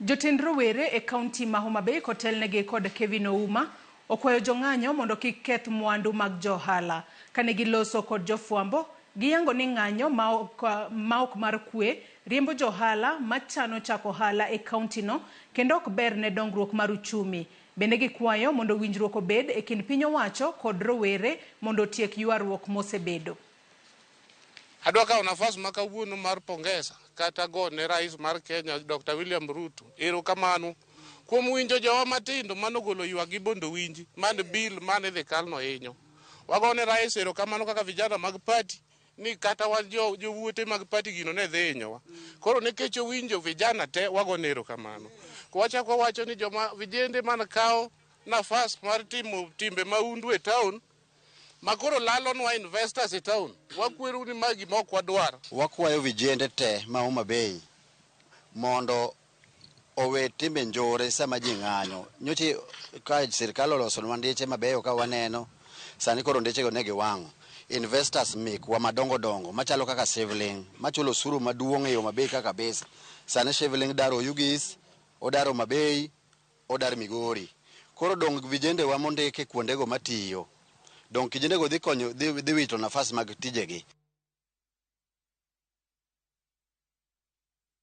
Jotend rowere e kaunti ma Homa Bay kotelnegi kod Kevin Ouma okwayo jong'anyo mondo kik keth mwandu mag johala. Kane giloso kod jofwambo, giyango ni ng'anyo ma ok mar kwe riembo johala machano chako ohala e kaunti no kendo ok ber ne dongruok mar uchumi. Bende gikwayo mondo winjruok obed e kind piny owacho kod rowere mondo otiek ywaruok mosebedo. Adwa kawo nafas ma kawuono mar pongeza kata go ne rais mar Kenya, Dr. William Ruto, erokamano kuom winjo jowa matindo manogolo ywakgi mondo winji man bill mane dhi kalno hinyo. Wagone rais erokamano kaka vijana mag party ni kata wan jo jowuote mag party gino ne dhi hinyowa. Koro nikech owinjo vijana te, wagone erokamano. Wachako wawacho ni joma vijende man kawo nafas mar timo timbe maundu e town makoro lalonwa investors e town, wakweru ni ma gima ok wadwar. Wakwayo vijende te ma Homa Bay mondo owe timbe njore sama ji ng'anyo. Nyocha ka sirikal olosonwa ndeche mabeyo ka waneno, sani koro ndechego ne giwang'o. Investors mekwa madongo dongo machalo kaka Shivling machulo osuru maduong' e Homa Bay ka kabisa. Sani Shivling daro Oyugis, odar Homa Bay, odar Migori. Koro dong vijende wa mondiki kuondego matiyo. Dong kijendego dhi konyo dhi wito nafas mag tijegi.